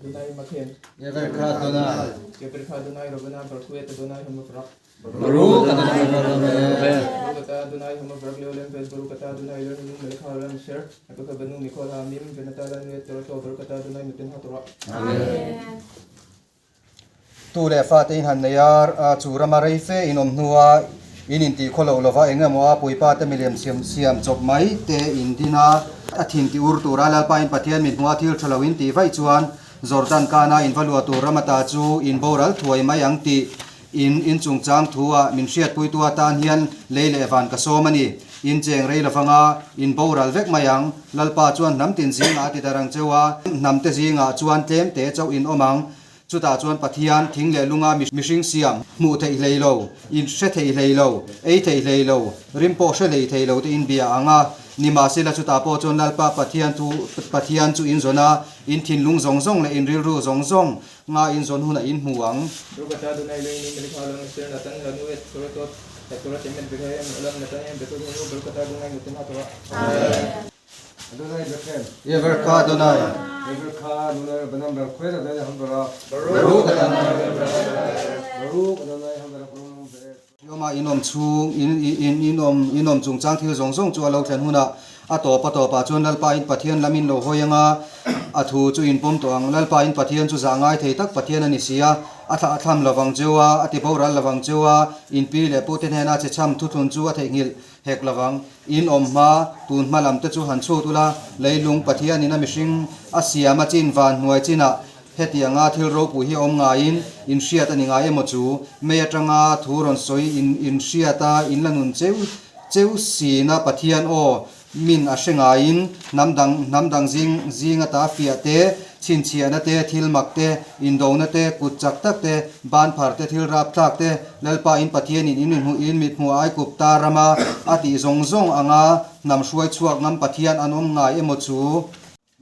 Adonai Makhem. Yeverkha Adonai. Yeverkha Adonai Rabana Baruch et Adonai Hamavrak. Baruch Adonai Baruch. Baruch atah Adonai Hamavrak leolam va'ed Baruch atah Adonai Eloheinu melech haolam asher nafaka banu mikol ha'amim ve'natan lanu et torato Baruch atah Adonai noten ha'torah. Amen. Tu leh fate in han nei a, chu rama rei fe in awm hnua in intih khaw loh lova eng emaw a puipa te milem siam siam chawp mai te in din a, a thin ti ur tura Lalpa in Pathian min hmua thil tha lo in tih vaih chuan Jordan kana in va luah tur rama ta chu in boral thuai mai ang tih in in chungchang thu ah min hriatpuitu atan hian lei leh van ka sawm a ni. In cheng rei lovanga in boral vek mai ang. Lalpa chuan hnam tin zingah a ti dar ang cheu a, hnam te zingah chuan tlem te chauh in awm ang. Chutah chuan Pathian thing leh lunga mihring siam, hmuh theih hlei lo, in hre theih hlei lo, ei theih hlei lo, rim pawh hre hlei thei lo te in bia ang a. Nimahsela chutah pawh chuan Lalpa Pathian thu Pathian chu in zawn a, in thinlung zawng zawng leh in rilru zawng zawng nga in zawn hunah in hmu ang. Baruch atah Adonai Eloheinu melech haolam asher natan lanu et torato hatorat emet v'hayim olam natan betot henu Baruch atah Adonai noten hatorah. Amen. Adonai Bechem. Yeverkha Adonai. Yeverkha Adonai Rabbanam Baruch Adonai Hambarak. Baruch Adonai Baruch Adonai Hambarak Rum Ve'et. Yoma in awm chhung in in in awm in awm chungchang thil zawng zawng chu a lo thlen hunah a tawp a tawpah chuan Lalpa in Pathian lam in lo hawi anga a thu chu in pawm tawh ang. Lalpa in Pathian chu zah ngai thei tak Pathian a ni si a, a thlah a thlam lovang cheu a, a ti boral lovang cheu a, in pi leh pute hnena che chham thuthlun chu a theihnghilh Hek lovang, in awm hma, tun hma lam te chu han chhut ula, leilung Pathianin a mihring a siam a chin van hnuai chinah hetianga thil ropui hi a awm ngaiin in hriat a ni ngai emaw chu, mei atanga thu rawn sawi in in hriat a in la nun cheu cheu sina Pathian aw min a hre ngaiin hnam dang hnam dang zing zing ata fiah te, chhinchhiahna te, thil mak te, indona te, kut chak tak te, ban phar te, thil rap thlak te, Lalpa in Pathianin in mihmuh in mithmuh Aigupta rama a tih zawng zawng anga hnam hruai chhuak ngam Pathian an awm ngai emaw chu?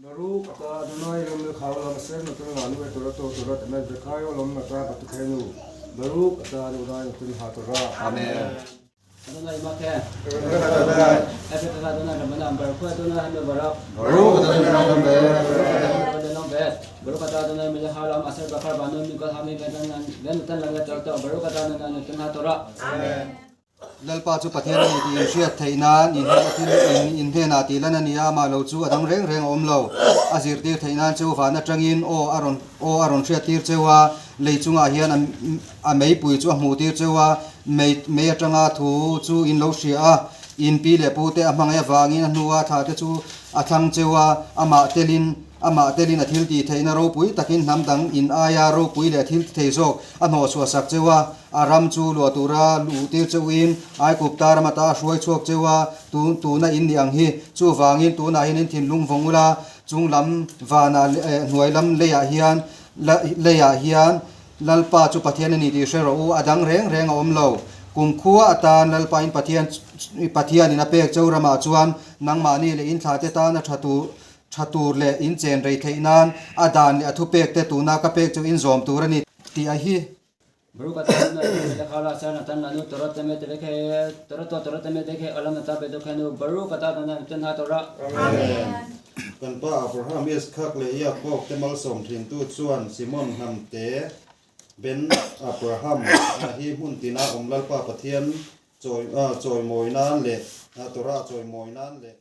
Baruch ata Adonai lam le khau lam aser na tun lanu e Torah to Torah temet ve khai olam na ta batukhenu Baruch ata Adonai na tun ha Torah. Amen. Adonai Makhe. Efekha Adonai Ramana Baruch Adonai Hame Barak. Baruch Adonai Hame Barak. Baruch atah Adonai melech haolam asher bachar banu mikol haamim ve'natan lanu et torato Baruch atah Adonai noten haTorah. Lalpa chu Pathian a ni tih in hriat theih nan in hnena thil in hnenah tih lan a ni a, amah lo chu a dang reng reng a awm lo. A zirtir theih nan cheu van atangin aw a rawn aw a rawn hriattir cheu a, lei chungah hian a A meipui chu a hmuh tir cheu a, mei mei atanga thu chu in lo hria a, in pi leh pu te a hmangaih avangin a hnua thla te chu a thlang cheu a, amah telin amah telin a thil tih theihna ropui takin hnam dang in aia ropui leh thil ti thei zawk a hnawhchhuah sak cheu a, a ram chu luah tura luh tir cheuhin Aigupta ram ata a hruai chhuak cheu a, tun tuna in nih ang hi. Chuvangin tunah hian in thinlung vawng ula, chung lam vanah leh hnuai lam leiah hian leiah hian Lalpa chu Pathian a ni tih hre rawh u, a dang reng reng a awm lo. Kum khua atan Lalpain Pathian Pathianin a pek cheu ramah chuan nangmahni leh in thlahte tan a tha tur tha tur leh in chen rei theih nan a dan leh a thupek te tuna ka pek chu in zawm tur a ni tih a hi. Baruch atah Adonai Eloheinu melech haolam asher natan lanu Torah temet vekhe Torah to Torah temet vekhe olam nata bedokhenu Baruch atah Adonai noten haTorah. Amen. Kan pa Abraham, Iskhak leh Iakob te malsawm thintu chuan Simon hnamte Ben Abraham a hi hmun tina awm Lalpa Pathian chawi chawimawi nan leh Torah chawimawi nan leh.